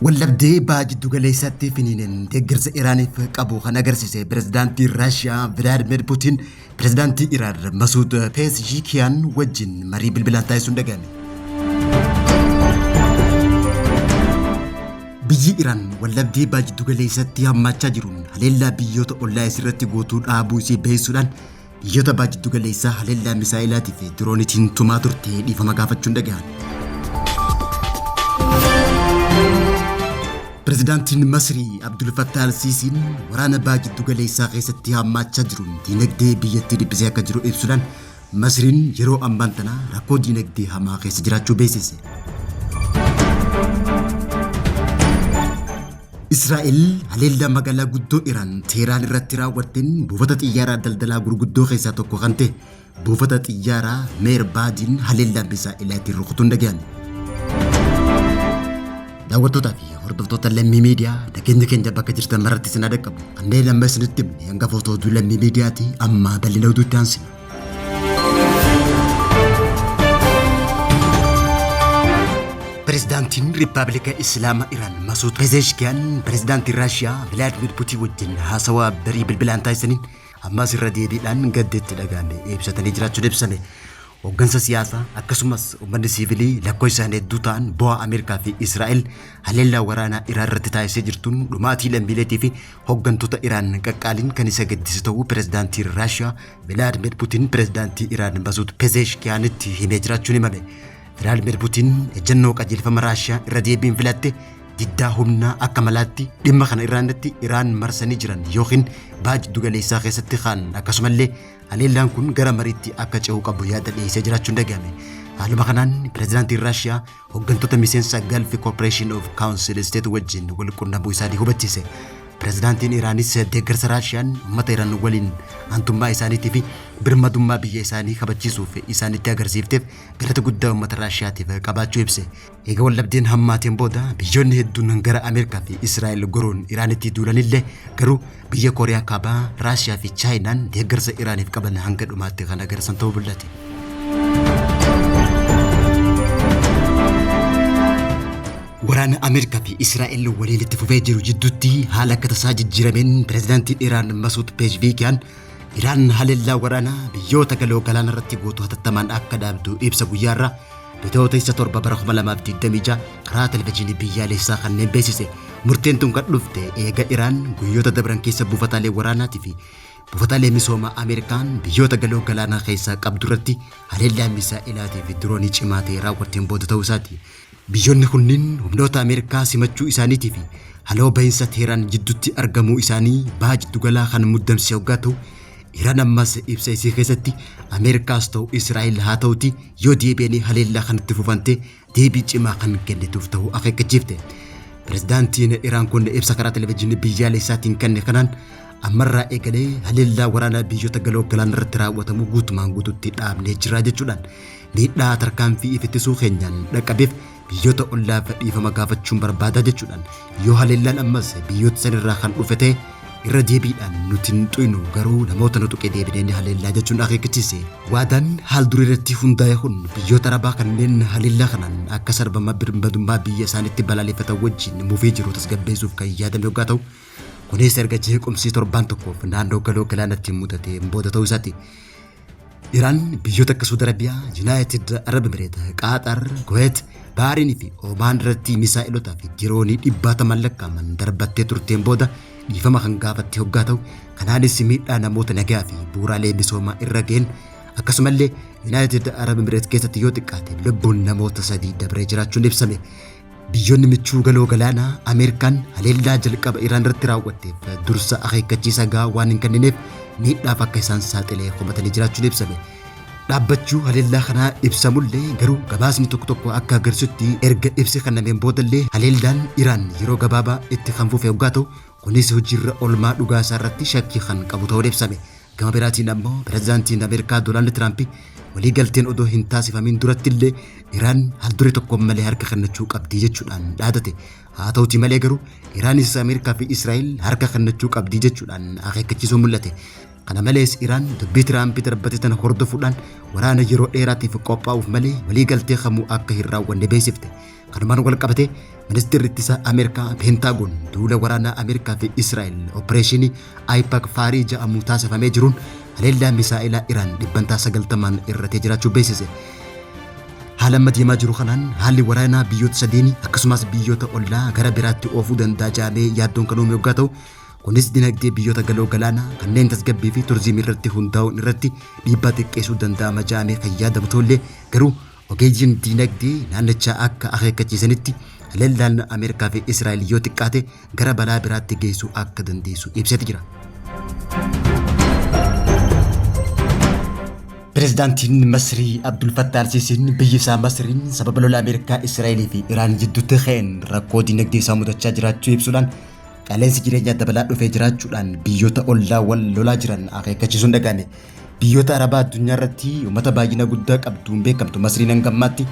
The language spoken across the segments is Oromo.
Waldhabdee baha jiddu galeessatti finiineen deeggarsa Iraaniif qabu kan agarsiise pirezidaantii Raashiyaa Vilaadimir Putiin pirezidaantii Iraan Masuud Peezhiikiyaan wajjin marii bilbilaan taasisuun dhaga'ame. Biyyi Iraan waldhabdee baha jiddu galeessatti hammaachaa jiruun haleellaa biyyoota ollaa isirratti gootuu dhaabuu isii beeksisuudhaan biyyoota baha jiddu galeessaa haleellaa misaa'ilaatii fi diroonitiin tumaa turte dhiifama gaafachuun dhaga'ame. Pirezidaantiin Masrii Abdul Fattah Al-Siisiin waraana baha jiddu galeessaa keessatti hammaachaa jiruun diinagdee biyyattii dhiphisee akka jiru ibsuudhaan Masriin yeroo ammaan tana rakkoo diinagdee hamaa keessa jiraachuu beeksise. Israa'el haleellaa magaalaa guddoo Iraan Teeraan irratti raawwatteen buufata xiyyaaraa daldalaa gurguddoo keessaa tokko kan ta'e buufata xiyyaaraa Meerbaadiin haleellaa misaa'elaatiin rukutuun dhaga'ame. Daawwattootaa fi hordoftoota Lammii Miidiyaa nageenya keenya bakka jirtan maratti isin haa dhaqqabu. Kanneen amma isinitti himne hangafoota oduu Lammii Miidiyaati amma bal'ina oduutti aansina. Pirezidaantiin Riippaabilika Islaama Iraan Masuud Pezeshkiyaan pirezidaantii Raashiyaa Vilaadimir Putiin wajjin haasawaa barii bilbilaan taasisaniin ammas irra deebiidhaan gadda itti dhaga'ame ibsatanii jiraachuun ibsame. Hoggansa siyaasaa akkasumas uummanni siivilii lakkoofsaan hedduu ta'an bu'aa Ameerikaa fi Israa'el haleellaa waraanaa Iraan irratti taasisee jirtuun dhumaatii lammiileetii fi hoggantoota Iraan qaqqaaliin kan isa gaddise ta'uu pirezidaantiin Raashiyaa Vilaadimir Putiin pirezidaantii Iraan Masuud Pezeshkiyaanitti himee jiraachuun himame. Vilaadimir Putiin ejjennoo qajeelfama Raashiyaa irra deebiin filatte diddaa humnaa akka malaatti dhimma kana irraanatti Iraan marsanii jiran yookiin baha jiddugaleessaa keessatti kaan akkasumallee haleellaan kun gara mariitti akka ce'uu qabu yaada dhiyeessee jiraachuun dhagahame. Haaluma kanaan pirezidaantiin Raashiyaa hooggantoota miseensa Gulf Cooperation of Council State wajjin wal qunnamuu isaanii hubachiise. Pirezidaantiin Iraanis deeggarsa Raashiyaan uummata Iraan waliin aantummaa isaaniitii fi birmadummaa biyya isaanii kabachiisuuf isaanitti agarsiifteef galata guddaa uummata Raashiyaatiif qabaachuu ibse. Eega waldhabdeen hammaateen booda biyyoonni hedduun gara Ameerikaa fi Israa'el goruun Iraanitti duulanillee garuu biyya Kooriyaa Kaabaa, Raashiyaa fi Chaayinaan deeggarsa Iraaniif qaban hanga dhumaatti kan agarsiisan ta'uu mul'ate. Waraana Ameerikaa fi Israa'el waliin itti fufee jiru jidduutti haala akka tasaa jijjiirameen pirezidaantiin Iraan Masuud Pezeshkian Iraan haleellaa waraanaa biyyoota galoo galaana irratti gootu hatattamaan akka dhaabdu ibsa guyyaarraa Bitootessa 7 bara 2026 karaa televizyiinii biyyaalessaa kanneen beeksise. Murteen tun kan dhufte eega Iraan guyyoota dabran keessa buufataalee waraanaatii fi buufataalee misoomaa Ameerikaan biyyoota galoo galaanaa keessaa qabdu irratti haleellaa misaa'elaatii fi diroonii cimaa ta'e raawwatteen booda ta'uu isaati. Biyyoonni kunniin humnoota Ameerikaa simachuu isaaniitii fi haloo bahinsa Teheraan jidduutti argamuu isaanii baha jiddugalaa kan muddamsise hoggaa ta'u, Iraan ammas ibsa isii keessatti Ameerikaas ta'u Israa'el haa ta'uti yoo deebi'anii haleellaa kanatti fufante deebii cimaa kan kennituuf ta'uu akeekkachiifte. Pirezidaantiin Iraan kun ibsa karaa televezyiinii biyyaalessaatiin kenne kanaan ammarraa eegalee haleellaa waraanaa biyyoota galoo galaana irratti raawwatamu guutumaan guututti dhaabnee jirra jechuudhaan miidhaa tarkaanfii if ittisuu keenyaan dhaqqabeef biyyoota ollaaf dhiifama gaafachuun barbaada jechuudhaan yoo haleellaan ammas biyyoota sanirraa kan dhufe ta'e irra deebiidhaan nuti hin xuynu garuu namoota nu tuqe deebinee ni haleellaa jechuun akeekkachiise. Waadaan haal durii irratti hundaa'e kun biyyoota Arabaa kanneen haleellaa kanaan akka sarbama birmadummaa biyya isaaniitti balaaleffatan wajjin mufii jiru tasgabbeessuuf kan yaadame hoggaa ta'u kunis erga jeequmsi torbaan tokkoof naannoo galoo galaanatti mudateen booda ta'uu isaati. Iraan biyyoota akka Suudi Arabiyaa, Yuunaayitid Arab Emireet, Qaaxar, Kuweet, Baariinii fi Omaan irratti misaa'elotaa fi diroonii dhibbaatamaan lakkaa'aman darbattee turteen booda dhiifama kan gaafatte hoggaa ta'u, kanaanis miidhaa namoota nagaa fi bu'uuraalee misoomaa irra ga'een akkasumallee Yuunaayitid Arab Emireet keessatti yoo xiqqaate lubbuun namoota sadii dabree jiraachuun ibsame. Biyyoonni michuu galoo galaanaa Ameerikaan haleellaa jalqaba Iraan irratti raawwatteef dursa akeekkachiisa gahaa waan hin kennineef miidhaaf akka isaan saaxilee komatanii jiraachuun ibsame. Dhaabbachuu haleellaa kanaa ibsamullee garuu gabaasni tokko tokko akka agarsiisutti erga ibsi kennameen boodallee haleellaan Iraan yeroo gabaabaa itti kan fufe hoggaa ta'u kunis hojiirra oolmaa dhugaa isaa irratti shakkii kan qabu ta'uun ibsame. Gama biraatiin ammoo pirezidaantiin Ameerikaa Doonaald Tiraamp waliigalteen odoo hin taasifamiin duratti illee Iraan haalduree tokkoon malee harka kennachuu qabdii jechuudhaan dhaadate. Haa ta'utii malee garuu Iraanis Ameerikaa fi Israa'el harka kennachuu qabdii jechuudhaan akeekkachiisuu mul'ate. Kana malees Iraan dubbii Tiraamp darbate tana hordofuudhaan waraana yeroo dheeraatiif qophaa'uuf malee waliigaltee kamuu akka hin raawwanne beeksifte. Kanumaan wal qabatee ministeerri ittisaa Ameerikaa Peentaagoon duula waraanaa Ameerikaa fi Israa'el opereeshinii AIPAC Faarii jedhamu taasifamee jiruun haleellaa misaa'ilaa Iraan 90% irratee jiraachuu beeksise. Haala amma deemaa jiru kanaan haalli waraanaa biyyoota sadeenii akkasumas biyyoota ollaa gara biraatti oofuu danda'a jedhamee yaaddoon kan uume yoggaa ta'u, kunis dinagdee biyyoota galoo galaanaa kanneen tasgabbii fi turizimii irratti hundaa'uun irratti dhiibbaa xiqqeessuu danda'ama jedhamee kan yaadamu ta'ullee, garuu ogeeyyiin dinagdee naannichaa akka akeekkachiisanitti haleellaan Ameerikaa fi Israa'el yoo xiqqaate gara balaa biraatti geessuu akka dandeessu ibseeti jira. Pireezidaantiin Masrii Abdul Fattah Al-Siisiin biyyi isaa Masriin sababa lola Ameerikaa, Israa'elii fi Iraan jidduutti ka'een rakkoo dinagdee isaa mudachaa jiraachuu ibsuudhaan qaala'insi jireenyaa dabalaa dhufee jiraachuudhaan biyyoota ollaa wal lolaa jiran akeekkachiisuun dhaga'ame. Biyyoota Arabaa addunyaa irratti uummata baay'ina guddaa qabduun beekamtu Masriin hanga ammaatti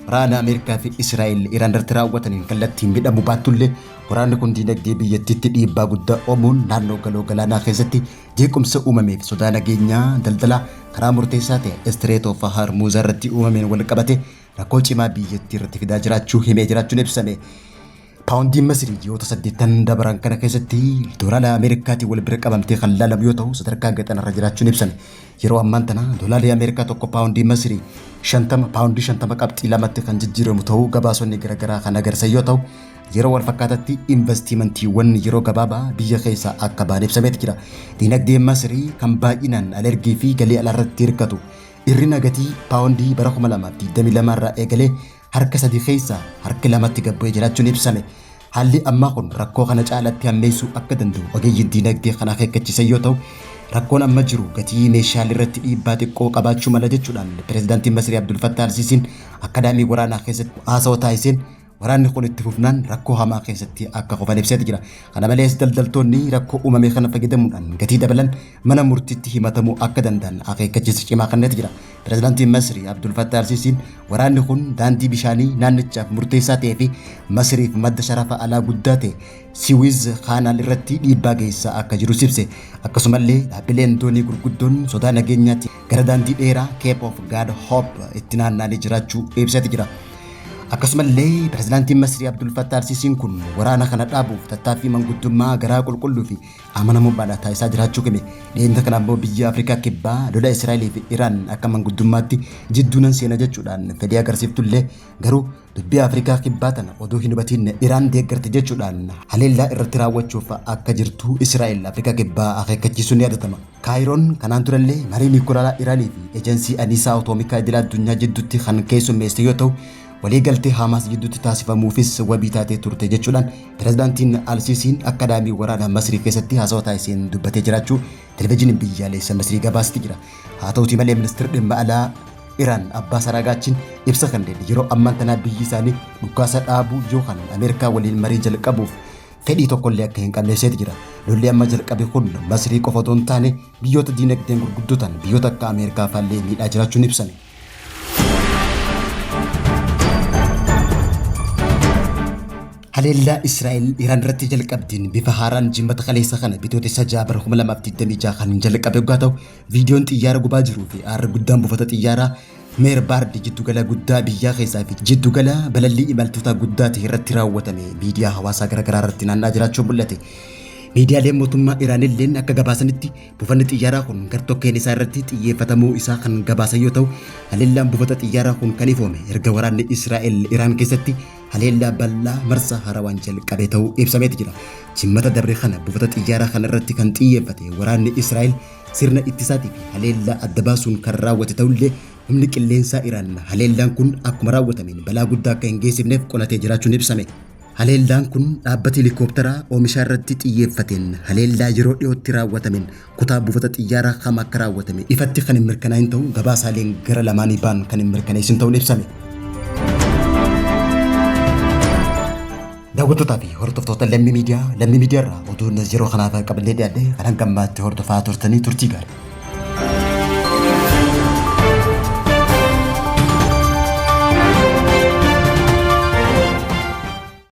waraana Ameerikaa fi Israa'el Iraan irratti raawwataniin kallattiin miidhamuu baattullee, waraanni kun diinagdee biyyattiitti dhiibbaa guddaa uumuun naannoo galoo galaanaa keessatti jeequmsa uumameef sodaa nageenyaa daldalaa karaa murteessaa ta'e Strait of Hormuz irratti uumameen wal qabate rakkoo cimaa biyyattii irratti fidaa jiraachuu himee jiraachuun ibsame. Paawundiin Masrii ji'oota 8 dabran kana keessatti doolaara Ameerikaatiin wal bira qabamtee kan laalamu yoo ta'u, sadarkaa gaxanarra jiraachuun ibsame. Yeroo ammaan tana doolaarri Ameerikaa tokko paawundii Masrii 50 paawundii 50.2tti kan jijjiiramu ta'uu gabaasonni garaagaraa kan agarsiisan yoo ta'u, yeroo wal fakkaataatti investimantiiwwan yeroo gabaabaa biyya keessaa akka ba'an ibsameeti jira. Dinagdeen Masrii kan baay'inaan alergii fi galii alaarratti hirkatu hir'ina gatii paawundii bara 2022 irraa eegalee harka sadii keessaa harki lamatti gad bu'ee jiraachuun ibsame. Haalli ammaa kun rakkoo kana caalatti hammeessuu akka danda'u ogeeyyiin diinagdee kan akeekkachiisan yoo ta'u, rakkoon amma jiru gatii meeshaalee irratti dhiibbaa xiqqoo qabaachuu mala jechuudhaan pireezidaantiin Masrii Abdul Fattah Al-Siisiin akkaadaamii waraanaa keessatti haasawa taasiseen waraanni kun itti fufnaan rakkoo hamaa keessatti akka kufan ibseeti jira. Kana malees daldaltoonni rakkoo uumame kana fayyadamuudhaan gatii dabalan mana murtiitti himatamuu akka danda'an akeekkachiisa cimaa kenneeti jira. Pireezidaantiin Masrii Abdul Fattah Al-Siisiin waraanni kun daandii bishaanii naannichaaf murteessaa ta'ee fi Masriif madda sharafa alaa guddaa ta'e Siwiz Kaanaal irratti dhiibbaa geessisaa akka jirus ibse. Akkasumallee dhaabbileen doonii gurguddoon sodaa nageenyaatti gara daandii dheeraa Cape of Good Hope itti naanna'anii jiraachuu ibseeti jira. Akkasumallee pireezidaantiin Masrii Abdul Fattah Al-Siisiin kun waraana kana dhaabuuf tattaaffii manguddummaa garaa qulqulluu fi amanamummaadhaan taasisaa jiraachuu hime. Dhiyeenya kana ammoo biyya Afrikaa Kibbaa lola Israa'elii fi Iraan akka manguddummaatti jidduu nan seena jechuudhaan fedhii agarsiiftullee, garuu dubbii Afrikaa Kibbaa tana odoo hin hubatiin Iraan deeggarte jechuudhaan haleellaa irratti raawwachuuf akka jirtu Israa'el Afrikaa Kibbaa akeekkachiisuun ni yaadatama. Kaayiroon kanaan durallee marii niwukilaraa Iraanii fi ejensii anniisaa atoomikaa idil addunyaa jidduutti kan keessummeesse yoo ta'u, waliigaltee Haamaas jidduutti taasifamuufis wabii taatee turte jechuudhaan pireezidaantiin Al-Siisiin akkaadaamii waraanaa Masrii keessatti haasawaa taasiseen dubbatee jiraachuu televezyiiniin biyyaalessa Masrii gabaasti jira. Haa ta'utii malee ministeerri dhimma alaa Iraan Abbaas Araagaachiin ibsa kanneen yeroo ammaan tanaa biyyi isaanii dhukaasa dhaabuu yookaan Ameerikaa waliin marii jalqabuuf fedhii tokkollee akka hin qabne ibseeti jira. Lolli amma jalqabe kun Masrii qofa otoo hin taane biyyoota diinagdeen gurguddoo ta'an biyyoota akka Ameerikaa fa'allee miidhaa jiraachuun ibsame. Haleellaa Israa'el Iraan irratti jalqabdeen bifa haaraan Jimmata kaleessa kana Bitootessa 6 bara 2026 kan jalqabe yoggaa ta'u, viidiyoon xiyyaara gubaa jiruu fi aarri guddaan buufata xiyyaaraa Meerbaard jiddugala guddaa biyyaa keessaa fi jiddugala balallii imaltootaa guddaa ta'e irratti raawwatame miidiyaa hawaasaa garaagaraa irratti naanna'aa jiraachuun mul'ate. Miidiyaaleen mootummaa Iraan illeen akka gabaasanitti buufanni xiyyaaraa kun gartokkeen isaa irratti xiyyeeffatamuu isaa kan gabaasan yoo ta'u, haleellaan buufata xiyyaaraa kun kan ifoome erga waraanni Israa'el Iraan keessatti haleellaa bal'aa marsaa haarawaan jalqabe ta'uu ibsameeti jira. Jimmata dabre kana buufata xiyyaaraa kana irratti kan xiyyeeffate waraanni Israa'el sirna ittisaatii fi haleellaa adda baasuun kan raawwate ta'ullee, humni qilleensaa Iraan haleellaan kun akkuma raawwatameen balaa guddaa akka hin geessifneef qolatee jiraachuun ibsame. Haleellaan kun dhaabbata helikooptaraa oomishaa irratti xiyyeeffateen haleellaa yeroo dhiyootti raawwatameen kutaa buufata xiyyaaraa kam akka raawwatame ifatti kan hin mirkanaa'in ta'uu gabaasaaleen gara lamaanii ba'an kan hin mirkaneessin ta'uun ibsame. Daawwattootaa fi hordoftoota Lammii Miidiyaa, Lammii Miidiyaa irraa oduun yeroo kanaaf qabannee dhiyaadhe kan hanga ammaatti hordofaa turtanii, turtii gaarii.